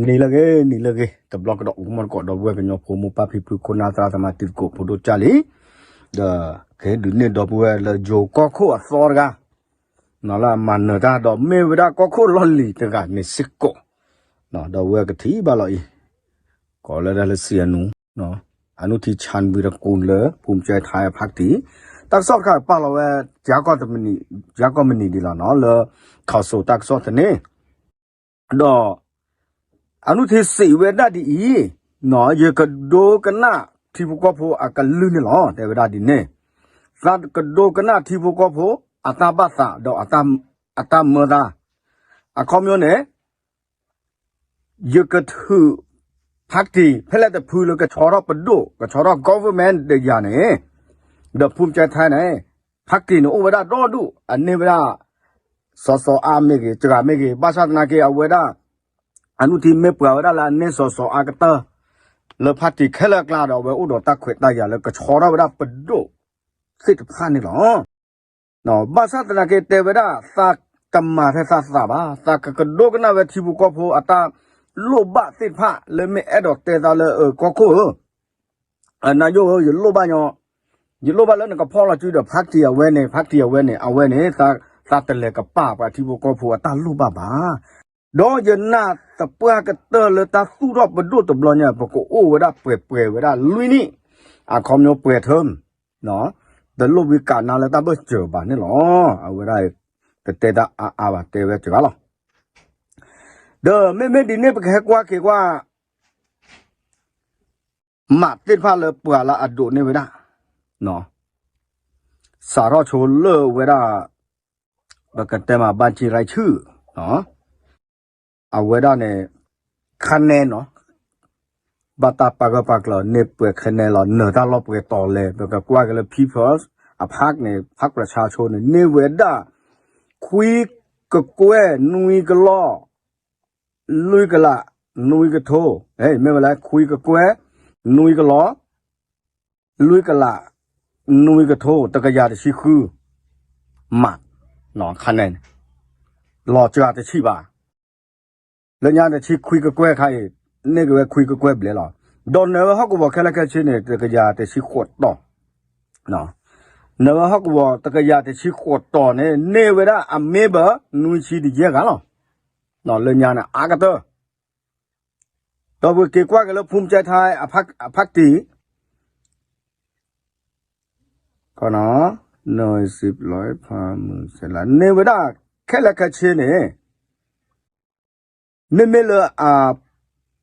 နံၤလၢအဂ့ၤ နံၤလၢအဂ့ၤ တဘျီကဒီး အိၣ်မူတကိး ဒီပုၢ်ဝဲၢ်ကညီဖိ မိၢ်ပၢ်ဖံဖု ခိၣ်နၢ်သရၣ်သမါ တံၤသကိး ဖိဒိၣ်ကၢ်လံ, ဒီးကဟဲဒုးနဲၣ်ဒီပုၢ်ဝဲၢ်လၢ ယိၤကီၢ်ခိၣ်အသီတဂၤ လၢအမၤနၢၤတၢ်ဒီး မ့ၢ်ဝဲဒၣ်ကီၢ်ခိၣ်လီၢ်လံၤတဂၤန့ၣ်စ့ၢ်ကီး, ဒီပုၢ်ဝဲၢ်ကထံၣ်ဘၣ်လီၤအံၤ, ကိးလၢဒၣ်လၢ စံးအနူ, အနူထံ ဆၣ်ဝံၤတကူလၢ ဖူၣ်စဲထဲအဖါတံၢ်, တၢ်ကစီၣ်တခါပာ်လီၤဝဲ ကၠၤကီၢ်မံၤနံၤဒံးလီၤနီၤ လၢ ခီၣ်စိၤတၢ်ကစီၣ်သန့ ဒီး အနူထံစံးဝဲဒၣ်ဒ်အံၤ, ယကဒိကနၣ်ထံဖိကီၢ်ဖိအကလုၢ်န့ၣ်လီၤ တဲဝဲဒၣ်ဒ်န့ၣ်, သးကဒိကနၣ်ထံဖိကီၢ်ဖိ အတၢ်ဘၣ်သးဒီးအတၢ်မၢသး, အခီပညီန့ၣ် ယကထုး ဖါတံၢ် ဖဲလဲၣ်တဖုလၢကဆီထီၣ်ပဒိၣ် ကဆီထီၣ် government တယၤန့ၣ်, ဒီးဖူၣ်စဲထဲန့ၣ် ဖါတံၢ်န့ၣ်အိၣ်ဝဲဒၣ်ဒီဒူၣ် အန့ၢ်ဝဲဒၣ် စီၤစီၤအါမ့ၢ်ဂ့ၤ စှၤမ့ၢ်ဂ့ၤ ဘၣ်ဆၣ်သနာ်က့ အဝဲဒၣ် အနူထံမ့ၢ်ပှၤဝဲဒၣ်လၢအန့ၢ်စီၤစီၤအါကတၢၢ် လၢဖါတံၢ်ခဲလၢာ်အကျါဒီး အဝဲအိၣ်ဒီးတၢ်ခွဲးတၢ်ယာ်လၢကဆီထီၣ်ဝဲဒၣ်ပဒိၣ်သ့ၣ်တဖၣ်န့ၣ်လီၤ. ဘၣ်ဆၣ်သနာ်က့တဲဝဲဒၣ် သးတမၤထဲသးသးဘၣ် သးကကဒိကနၣ်ဝဲထံဖိကီၢ်ဖိအတၢ်လိၣ်ဘၣ်သ့ၣ်တဖၣ် လၢမ့ၢ်အဲၣ်ဒိးတဲသးလၢ အၢ ကီၢ်ခိၣ်ဧၢ နယိၣ်ဧၢ ယလိၣ်ဘၣ်ညီ, ယလိၣ်ဘၣ်လၢနကဖီၣ်လီၤစုဒီးဖါတံၢ်အဝဲန့ၣ် ဖါတံၢ်အဝဲန့ၣ် အဝဲန့ၣ် သးတလဲၤကပာ်ပှၤထံဖိကီၢ်ဖိအတၢ်လိၣ်ဘၣ်ဘၣ်. ဒီးယနာ်သပှၢ်ကတၢၢ်လၢတၢ်သူၣ်ထီၣ်ပဒိၣ်တဘျီညါ ပကအိၣ်ဝဲဒၣ်ပှဲၤပှဲၤဝဲဒၣ်လွံၢ်နံၣ်, အခီပညီပှဲၤထၢၣ်, တလိၣ်ဝံကးနါလၢတၢ်ဘၢၣ်စၢၤဘၣ်န့ၣ်လီၤ. အဝဲဒၣ် တတဲတၢ်အါအါဘၣ် တဲဝဲစှၤလီၤ. ဒီးမ့မ့ၢ်ဒ်န့ၣ် ပကဟဲကွၢ်က့ၤကွၢ် မးသ့ၣ်တဖၣ်လၢပှၤလၢအဒိးန့ၢ်ဝဲဒၣ် စးထီၣ်ဆိလၢဝဲဒၣ် ပကတဲမး ဘၣ်ကံရံဆူၣ် အဝဲဒၣ်န့ၣ် ခါနဲနီၤ ဘၣ်တၢ်ပာ်ဂၢၢ်ပာ်ကျၢၤန့ၢ်ပှဲၤခါနဲလီၤ နၢၤတၢ်လီၢ်ပှဲၤတီၤလဲၣ် ပကကွၢ်က့ၤလၢ People's အဖးန့ၣ် ဖးပြၢဆါဆိန့ၣ် န့ၢ်ဝဲဒၣ် ခွံကကွဲၢ် နွံကလီၢ် လွံၢ်ကလး နွံကထိ, မ့ၢ်ဝဲလၢ ခွံကကွဲၢ် နွံကလီၢ် လွံၢ်ကလး နွံကထိ တကယၤတဆံဃု မး, ခါန့ၣ် လီၤစှၤတဆံးဘၣ်, လၢညါတဆံခွံကကွဲၢ်ခါအံၤ န့ၢ်က့ၤဝဲခွံကကွဲၢ်ဘျဲၣ်လီၤ. ဒီးနၢၤဝဲဟီၣ်ကဝီၤခဲလၢာ်ခဲဆ့န့ၣ် တကယၤတဆံဃိးတီၤ, နၢၤဝဲဟီၣ်ကဝီၤတကယၤတဆံဃိးတီၤန့ၣ် န့ၢ်ဝဲဒၣ်အ member နွံဆံတယဲၢ်ဂၤလီၤ. လၢညါန့ၣ် အါကတၢၢ် ဒီးပက့ၤကွၢ်က့ၤလၢ ဖူၣ်စဲထဲ အဖးတံၢ် န့ၢ်ဝဲဒၣ်ခဲလၢာ်ခဲဆ့န့ၣ် မ့မ့ၢ်လၢအ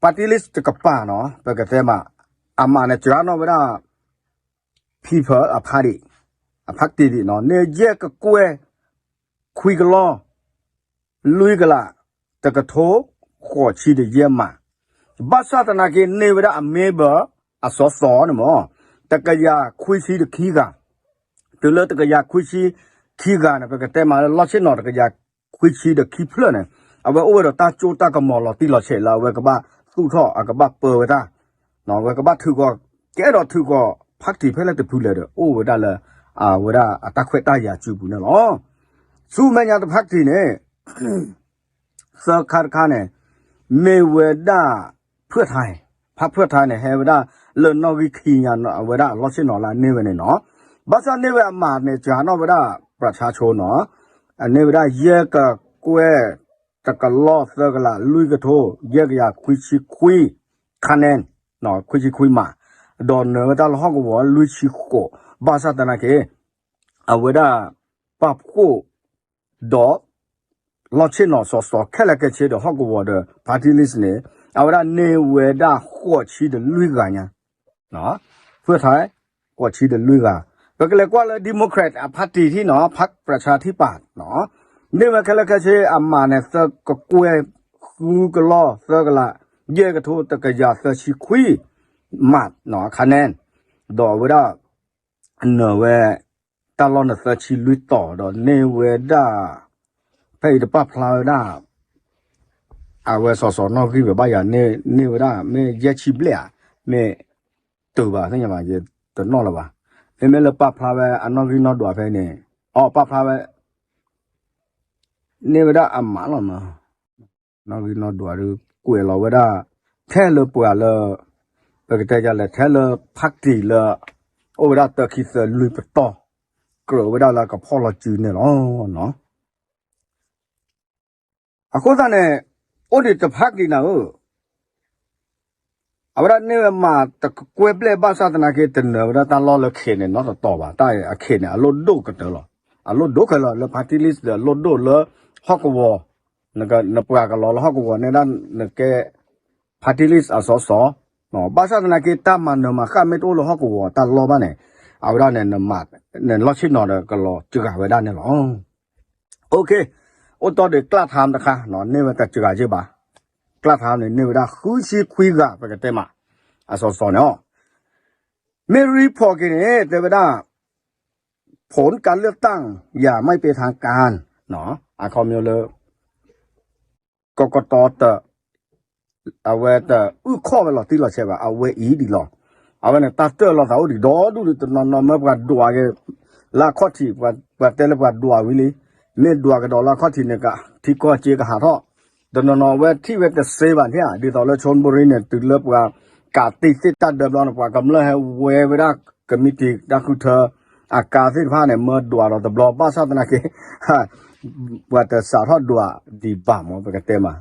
party list တကပၤနီၤ ပကတဲမး အမးန့ၣ် စှၤနီၣ်ဝဲဒၣ် People အဖးတံၢ် အဖးတံၢ်ဒံးနီၤ န့ၢ်ယဲၢ်ကကွဲၢ် ခွံကလီၢ် လွံၢ်ကလး တကထိ ဃိးဆံတယဲၢ်မး, ဘၣ်ဆၣ်သနာ်က့န့ၢ်ဝဲဒၣ်အ member အစီစီန့ၣ်မး တကယၤခွံဆံတခံဂၤ, တုၤလၢတကယၤခွံဆံခံဂၤန့ၣ် ပကတဲမးလၢလီၢ်ဆ့ၣ်နီၤတကယၤခွံဆံဒီးခံဖျၢၣ်န့ၣ် အဝဲအိၣ်ဝဲဒီးတၢ်ကၠိတၢ်ကမီၤလီၤတံၢ်လီၤဆဲးလၢ အဝဲကဘၣ်သူၣ်ထီၣ်အကဘၣ်ပၢဝဲတၢ် အဝဲကဘၣ်ထုးကီး ကအဲၣ်ဒိးထုးကီး ဖးတံၢ်ဖဲလဲၣ်တဖုလဲၣ်ဒီး အိၣ်ဝဲဒၣ်လၢ အဝဲဒၣ်အတၢ်ခွဲးတၢ်ယာ်စုပူၤန့ၣ်လီၤ. ဆူမဲာ်ညါတဖးတံၢ်န့ၣ် သၢခါတခါန့ၣ် မ့ၢ်ဝဲဒၣ် ဖၢၣ်ထါ, ဖးဖၢၣ်ထါန့ၣ် ဟဲဝဲဒၣ်လၢနီၣ်ဂံၢ်ခံညါ အဝဲဒၣ်လီၢ်ဆ့ၣ်နီၤလၢအန့ၢ်ဝဲန့ၣ်နီၤ, ဘၣ်ဆၣ်န့ၢ်ဝဲအမးန့ၣ် စှၤနီၣ်ဝဲဒၣ် ပြၢဆါဆိနီၤ, အန့ၢ်ဝဲဒၣ်ယဲၢ်ကကွဲၢ် တကလီၢ်သၢကလး လွံၢ်ကထိ ယဲၢ်ကယၤခွံဆံခွံ ခါနဲၣ် ခွံဆံခွံမး, ဒီးနၢၤဝဲတၢ်လၢဟီၣ်ကဝီၤလွံၢ်ဆံဃိး, ဘၣ်ဆၣ်သနာ်က့ အဝဲဒၣ် ပာ်ဖှိၣ် ဒီး လီၢ်ဆ့ၣ်နီၤစီစီခဲလၢာ်ခဲဆ့ဒီးဟီၣ်ကဝီၤဒီး party list န့ၣ် အဝဲဒၣ်န့ၢ်ဝဲဒၣ်ဃိးဆံဒီးလွံၢ်ဂၤညါ, ဖၢၣ်ထါ ဃိးဆံဒီးလွံၢ်ဂၤ, ပကလဲၤကွၢ်လၢ Democrat အဖးတံၢ်ထံၣ်နီၤ ဖးပြၢဆါထံၣ်ပာ် န့ၢ်ဝဲခဲလၢာ်ခဲဆ့အမးန့ၣ် သၢကကွဲၢ် ဃုကလီၢ်သၢကလး ယဲၢ်ကထိ တကယၤသၢဆံခွံ မး ခါနဲၣ်, ဒီးအဝဲဒၣ် နၢၤဝဲ တၢ်လီၢ်န့ၣ်သၢဆံလွံၢ်တီၤ ဒီးန့ၢ်ဝဲဒၣ် ဖဲအံၤတပာ်ဖျါဝဲဒၣ် အဝဲစီၤစီၤနီၣ်ဂံၢ်ဝဲဘၣ်ယၤ န့ၢ်ဝဲဒၣ် မ့ၢ်ယဲၢ်ဆံဘျဲၣ်ဧါ, မ့ၢ်တုၤဘၣ်သ့ၣ်ညါဘၣ် ယတနီၣ်လၢၤဘၣ်, မ့မ့ၢ်လၢပာ်ဖျါဝဲအနီၣ်ဂံၢ်နီၣ်ဒွးဖဲန့ၣ် အပာ်ဖျါဝဲ န့ၢ်ဝဲဒၣ်အမးလီၤမး, နီၣ်ဂံၢ်နီၣ်ဒွးဒုး ကွဲးလီၤဝဲဒၣ် ထဲလၢပှၤလၢ ပကတဲယလဲၣ် ထဲလၢ party လၢ အိၣ်ဝဲဒၣ်တၢ ခံ သၢ လွံၢ် ပတီၢ် ကြၢးဝဲဒၣ်လၢကဖီၣ်လီၤစုန့ၣ်လီၤ. အဃိသတးန့ၣ် အိၣ်ဒံးတ party နၤဧၢ, အဝဲဒၣ်န့ၢ်ဝဲမးတကကွဲၢ်ဘျဲၣ် ဘၣ်ဆၣ်သနာ်က့ တနၢၤဝဲဒၣ်တၢ်လီၢ်လၢ K န့ၣ် နီတတီၤဘၣ်. တၢ်အ K န့ၣ် အလိၣ်ဒိၣ်ကတၢၢ်လီၤ. အလိၣ်ဒိၣ်ခဲလၢာ်လၢ party list ဒီးအလိၣ်ဒိၣ်လၢဟီၣ်ကဝီၤ, နပှၤကလီၤလၢဟီၣ်ကဝီၤန့ၣ်ဒၣ် နကဲ party list အစီစီ, ဘၣ်ဆၣ်သနာ်က့ တၢ်မၤနၢၤမၤဃၣ်မ့ၢ်တအိၣ်လၢဟီၣ်ကဝီၤတၢ်လီၢ်ဘၣ်န့ၣ် အဝဲဒၣ်န့ၣ် နမၤ နလီၢ်ဆ့ၣ်နီၤဒီးကလီၤစှၤဝဲဒၣ်န့ၣ်လီၤ. OK, အိၣ်တီဒီးကျၢ်ထါတခါ န့ၢ်ဝဲတစှၤက့ဘၣ်. ကျၢ်ထါန့ၣ် န့ၢ်ဝဲဒၣ်ဃုဆံခွံဂၤ ပကတဲမး အစီစီန့ၣ်လီၤ. မ့ၢ် report က့ၤန့ၣ် တဲဝဲဒၣ် ผลการเลือกตั้งยังไม่เป็นทางการ အခီပညီလၢ ကကတီ အဝဲတအုၣ်ခီၣ်ဝဲလီၤတံၢ်လီၤဆဲးဘၣ် အဝဲအံၤဒ်လီၤ. အဝဲန့ၣ် တၢ်တၢၢ်လီၤသးအိၣ်ဒံးဒီဒူၣ်ဒံး တနီၤနီၤမၢပှၤဒွးက့ၤ လၢအခီၣ်ထံး ပှၤတဲလၢပှၤဒွးဝံၤလံ, မ့ၢ်ဒွးကဒီးလၢအခီၣ်ထံးန့ၣ် ထံကီၢ်စ့ကဟးထီၣ်, တနီၤနီၤအဝဲထံၣ်ဝဲတသ့ဘၣ်န့ၣ်ဧါ, ဒ်သိးလၢ ชลบุรี န့ၣ် တုၤလၢပှၤကးတံၢ်သ့ၣ်တၢ်ဒၢဘျီန့ၣ် ပှၤကမျၢၢ်ဟဲဝဲဝဲဒၣ် ကမံးတံာ်တၢ်ဃုထၢ အကါသ့ၣ်တဖၣ်န့ၣ် မၢဒွးဒီးတဘျီ ဘၣ်ဆၣ်သနာ်က့ ပှၤတစးထီၣ်ဒွးဒံးဘၣ်မး ပကတဲမး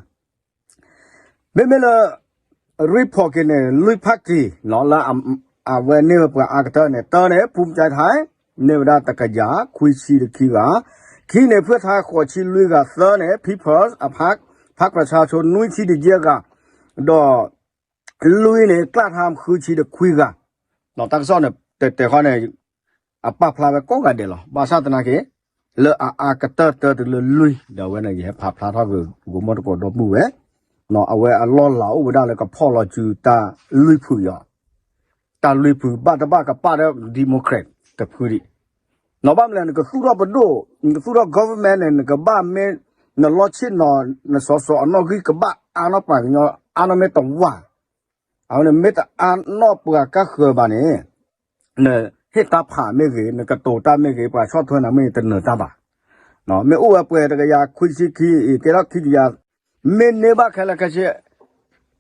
မ့မ့ၢ်လၢ report က့ၤန့ၣ် လွံၢ် party လၢအဝဲန့ၢ်ဝဲပှၤအါကတၢၢ်န့ၣ် တၢန့ၣ် ภูมิใจไทย န့ၢ်ဝဲဒၣ်တကယၤခွံဆံတခံဂၤ, ခံန့ၣ် เพื่อไทย ဃိးဆံလွံၢ်ဂၤ, သၢန့ၣ် People's အ พรรคประชาชน နွံဆံတယဲၢ်ဂၤ, ဒီးလွံၢ်န့ၣ် ကျၢ်ထါ ဃုဆံတခွံဂၤ, တၢ်ကစီၣ်န့ၣ် တဲတဲဃီန့ၣ် အပာ်ဖျါဝဲကိးဂၤဒဲးလီၤ. ဘၣ်ဆၣ်သနာ်က့ လၢအအါကတၢၢ်တၢတုၤလၢလွံၢ် ဒီးအဝဲန့ၣ် ယဟဲဖးဖျါထီၣ်က့ၤ ဂိၤမီၢ်တကိးဒီပုၢ်ဝဲၢ်, အဝဲအလီၢ်လၤအိၣ်ဝဲဒၣ်လၢကဖီၣ်လီၤစုတၢ်လွံၢ်ဖုယီၤ, တၢ်လွံၢ်ဖုဘၣ်တဘၣ်ကပာ်ဒီး Democrat တဖုဒံး, နီၢ်ဘၣ်မနုၤလဲၣ် နကသူၣ်ထီၣ်ပဒိၣ်, နကသူၣ်ထီၣ် government န့ၣ် နကဘၣ်မ့ၢ် နလီၢ်ဆ့ၣ်နီၤ နစီစီအနီၣ်ဂံၢ်ကဘၣ်အါနီၣ်ပှၤကညီ အါနီၣ်မ့ၢ်တဝၢ် အဝဲန့ၣ်မ့ၢ်တအါနီၣ်ပှၤကါဃၢၤဘၣ်န့ၣ်, နဟ့ၣ်တၢ်ဖးမ့ၢ်ဂ့ၤ, နကတိၤတၢ်မ့ၢ်ဂ့ၤ, ပှၤဆီၣ်ထွဲနၤမ့ၢ်ဂ့ၤ တနၢၤတၢ်ဘၣ်. မ့ၢ်အိၣ်ဝဲပှဲၤတကယၤခွံဆံခံအံၤ ကဲထီၣ်ခံကယၤ, မ့ၢ်န့ၢ်ဘၣ်ခဲလၢာ်ခဲဆ့,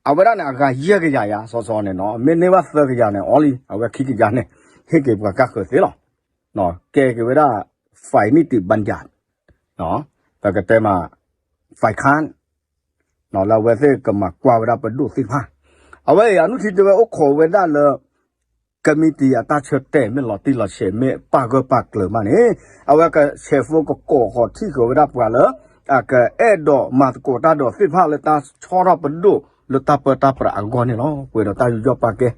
အဝဲဒၣ်န့ၣ် အဂၤယဲၢ်ကယၤယၤ စီစီန့ၣ်နီၤ, မ့ၢ်န့ၢ်ဘၣ်သၢကယၤန့ၣ် အီလံ, အဝဲခံကယၤန့ၣ် ဟ့ၣ်က့ၤပှၤကါဃၢၤသ့လီၤ. ကဲက့ၤဝဲဒၣ် ฝ่ายนิติบัญญัติ ပကတဲမး ฝ่ายค้าน လၢအဝဲသ့ၣ်ကမၤကွၢ်ဝဲဒၣ်ပဒိၣ်သ့ၣ်တဖၣ်, အဝဲအံၤအနုထံတဲဝဲအိၣ်ခိးဝဲဒၣ်လၢ ကမံးတံာ်အတၢ်ဆၢတဲာ် မ့ၢ်လီၤတံၢ်လီၤဆဲး မ့ၢ်ပာ်ဂၢၢ်ပာ်ကျၢၤမးန့ၣ်, အဝဲကဆဲးဖိကကိးဃီၤထံၣ်ဃီၤဝဲဒၣ်ပှၤလၢ အကအဲၣ်ဒိးမၤသကိးတၢ်ဒီးသ့ၣ်တဖၣ်လၢ တၢ်ဆီၣ်ထီၣ်ပဒိၣ်လၢတၢ်ပၢတၢ်ပြးအဂီၢ်န့ၣ်လီၤ. ပှဲၤဒီးတၢ်ယူးယီၣ်ပာ်ကဲ